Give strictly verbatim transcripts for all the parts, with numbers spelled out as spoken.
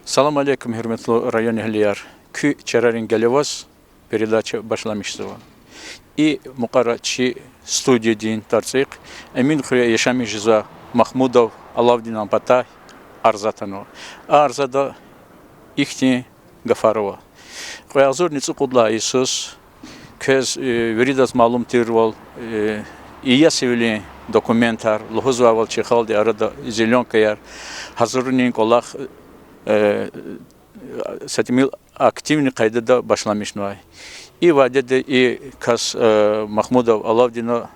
Салам алейкум, гьуьрметлу районэгьлияр. Куь чарарин гелеваз передача башламишзава. И мукьвара чи студиядин тӀварцӀихъ Эминхуьре яшамиш жезвай Махмудов Алавдинан патай арза атанва. А арзада ихьтин гафар ава. Кьве агъзурни цӀукьуд лагьай йисуз, квез, э, виридаз малум тирвал, э, иесивилин документар, лугьузвайвал чи халкьдин арада зелёнкаяр гьазурунин кӀвалах, э, са тӀимил активный къайдада башламишнавай. И вядеда и кас, э, Махмудов Алавдина,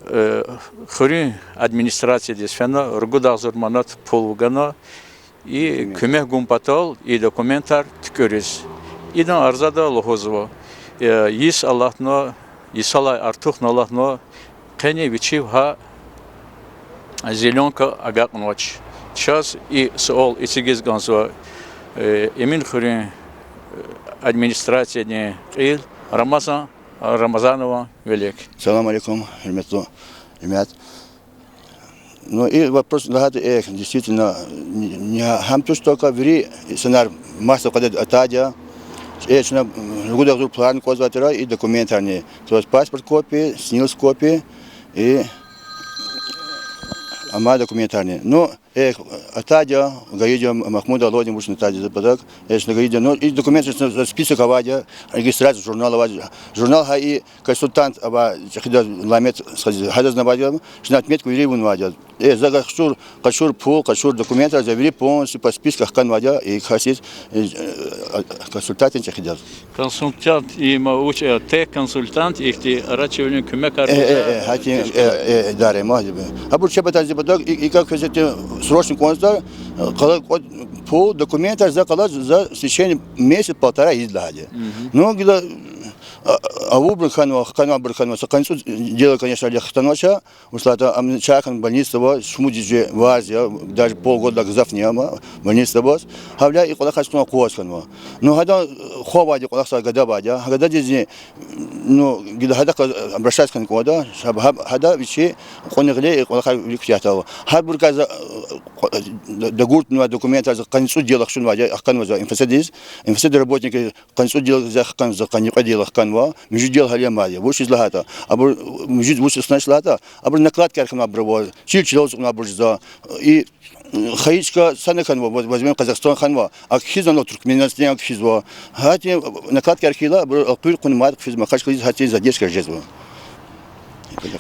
э, хуьруьн администрациядиз фена, ругуд агъзур манат пул вугана, и куьмек гун патал и документар туькӀуьриз. Идан арзада лугьузва, э, йис алатна, йисалай артухна алатна, къени вичив гьа зелёнка агакьнавач. Чаз и суал эцигиз кӀанзава, э, Эминхуьруьн, э, администрациядин кьил Рамазан Рамазанован вилик. Салам алейкум, гьуьрметлу жемят. Ну, и вопрос лагьайтӀа, э, действительно, не, не гьам туш только вири инсанар маса къведад атайди я. Э, чна, м, ругуд агъзур пуларни кӀвазвай тир, и документарни. То есть паспорт копия, СНИЛС копия, и амай документарни. Ну, э, атайди я, гайиди я, Махмуд Алавдин вуч атайди я за патак. Э, чна гайиди я, ну, и документ, чна за список авайди я, регистрация журнал авайди я. Журнал гьа и консультант ава, чӀехида Ламет сази, гьадазни авайди я, чна отметка вири авунвайди я. Э, за къачур, къачур пул, къачур документар за вири полностью по списку хканвайди я, и касдиз, э, э, консультантдин чӀехидаз. Консультант им вуч, э, тек консультант, ихьтин арачивилин куьмекар гузвай, э, э, гьатин, э, э, идаре ма, гьабур чеб атайди я патак, и, и как квез срочно кӀанзава, э, къала кӀватӀ пул, документар за къала, за в течение месяц-полтора ийида лагьайди я. Ну, гила, а, авурбур хьанва, хканвайбур хьанва, са къанни цӀуд дела, конечно, легь хтанвач, вуч лагьайтӀа, ам чай хьана больницада ава, шумуд жуьре варз я, даже полгодадилай гзафни я ам больницада аваз. Гьавиляй и кӀвалахар чна къугъваз хьанва. Ну, гьадан хва авайди я, кӀвалахзавай гада авайди я, гьа гададизни, ну, гила гьадахъ обращаться хьана кӀанда, гьаб-, гьаб-, гьада вичи кьуна гъиле и кӀвалахар вилик куьтягьдайла. Гьабурукай за, э, кьу-, д-, дагуртӀанвай документар за къанни цӀуд дела хчунвайди я, хканва за МФЦ-диз. МФЦ-дин работникри къанни цӀуд дела за хканва, за къанни кьве дела хканва, муьжуьд дела гьале амайди я. Вучиз лагьайтӀа, абур, муьжуьд вуч хьанач лагьайтӀа, абур накладкаяр хьанвайбур ава, чил-чилел ацукьнавайбур жезва. И хайи чка сана хьанва, воз-, возьмём Казахстан хьанва, акӀ хьизва, Туркменистан акӀ хьизва. Гьатин накладкаяр хьайила, абур элкъуьр кьуна мад хъфизва, Махачкъаладиз гьатин задержка жезва.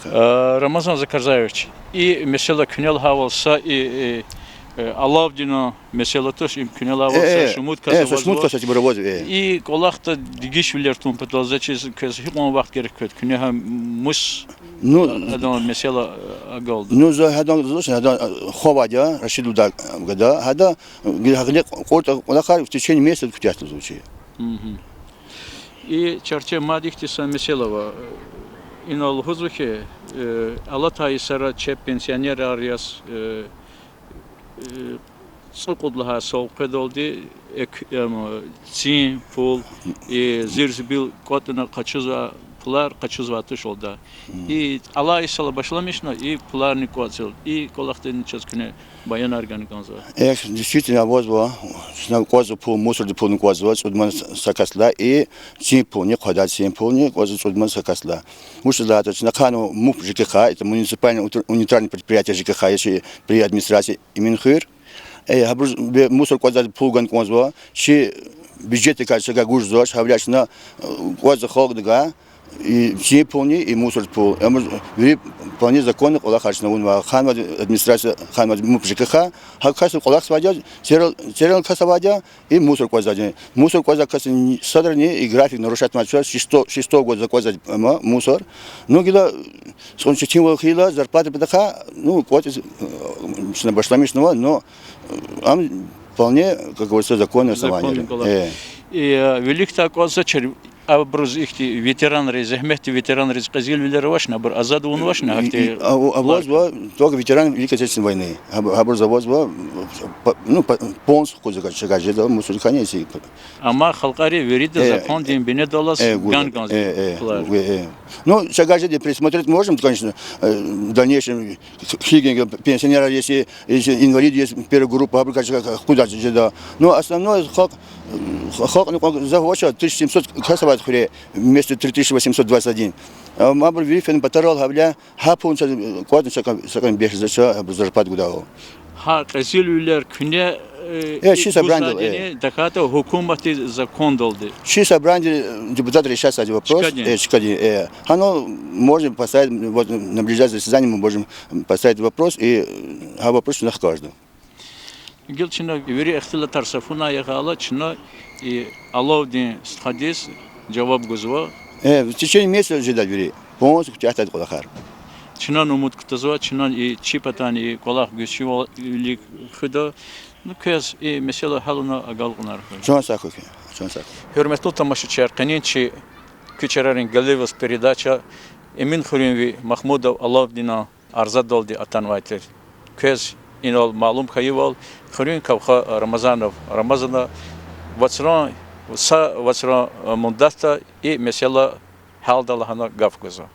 Э, Рамазан Закарзаевич, и месэла куьне лагьайвал са и, и, э, Алавдинан месэла туш, им куьне лагьайвал са шумуд кас авазва. Э, шумуд кас ибур авазва, э. И кӀвалахда дегишвилер тун патал заз чиз квез гьикьван вахт герек квез, куьне гьа мус, ну, адан месэла, э, агалда? Ну, за гьадан, за гьадан, э, хва авайди я, Рашид лугьудай гада, гьада, э, гьакӀни кьуртӀа кӀвалахар в течение месяца куьтягьдайла вичи. И чарче мад ихьтин са месэла ава. Инал лугьузва хьи, э, алатай йисара чеб пенсионерар яз, э, э, цӀукьуд лагьай сав къведалди эк-, эм, цин пул, и зирзибил кӀватӀна къачузвай пулар къачузвай туш алда. И алай йисалай башламишна и пуларни кӀватӀзава. И кӀвалахдини чаз куьне баянар гана кӀанзава. Эхь, действительно, авазва, чна кӀватӀзава пул, мусордин пулни кӀватӀзава, цӀуд ман са касдилай, и цин пулни, хъвадай цин пулни кӀватӀзава цӀуд ман са касдилай. Вучиз лагьайтӀа чна ахъайнава МУП ЖКХ, это муниципальное унитар-, унитарное предприятие ЖКХ я чи при администрации Эминхуьр. Э, гьабур бе-, мусор кӀватӀдай пул гана кӀанзава, чи бюджетдикай са гуж жезвач, гьавиляй чна, э, кӀватӀзава халкьдивай, и цин пулни, и мусордин пул. Амма вири вполне законно кӀвалахар чна авунва, хьанвайди администрация, хьанвайди МУП ЖКХ, гьа касди кӀвалахзавайди я, церел, церел кас авайди я, и мусор кӀватӀзавайди. Мусор кӀватӀзавай касди садрани и график нарушать авунвач, шесто-, шестого года кӀватӀзавайди, ама, мусор. Ну, гила, сунчи чинвал хьайила, зарплата патахъай, ну, кӀватӀиз, э, чна башламишнава, но, э, ам вполне, как говорится, законное основание. Законный кӀвалах. Э. И, э, виликдай кӀватӀзавачир, Абуруз ихьтин ветеранриз, зегьметдин ветеранриз къизилвилер авачни, абур азад авунвачни гьахьтин? А, авазва, только ветераны Великой Отечественной войны. Гьабуруз авазва, ну, полностью хкудзавай чагар жеда, мусоркани эси. Амма халкьари вирида закондин бинедаллаз гана кӀанзава пулар. Ну, чагар жеда, пересмотреть можем, конечно, в дальнейшем, хьи генга пенсионер, если, если инвалид есть первой группы, гьабурукай хкудзавай жеда. Но основное халкь, халкьни кьван гзаф авач, тысяча семьсот кас авайди хуьре, вместо три тысячи восемьсот двадцать один. Абур вири фена патарал гьавиляй, гьа пул чаз кӀватӀна са кьван, са кьван бес жезвач, абур зарплата гудайвал. Гьа къизилвилер куьне, э, чи собраниедал, э, тахьайтӀа гьукуматдин закондалди. Чи собраниеди депутатри решать ийизвай вопрос, чкадин, э, чкадин, э. Гьана можно поставить, вот, на ближайшее заседание мы можем поставить вопрос, и гьа вопрос чна хкажда. Гила чна вири ихтилатар са фу яз гъайила, чна и алавдин стхадиз жаваб гузва. Э, в течение месяца жеда вири. Полностью куьтягьдай кӀвалахар. Чна умуд кутазва, чна и чи патани и кӀвалах гуьзчивилик хуьда. Ну, квез и месэла гьялна агалкьунар хьуй. Чан сагъ хьуй, чан сагъ хьуй. Гьуьрметлу тамашачияр, къенин чи Куь чарарин галив яз передача Эминхуьруьнви Махмудов Алавдинан арзадалди атанвай тир. Квез инал малум хьайивал, хуьруьн кавха Рамазанов Рамазана вацран, са вацран муддатда и месэла гьялда лагьана гаф гузва.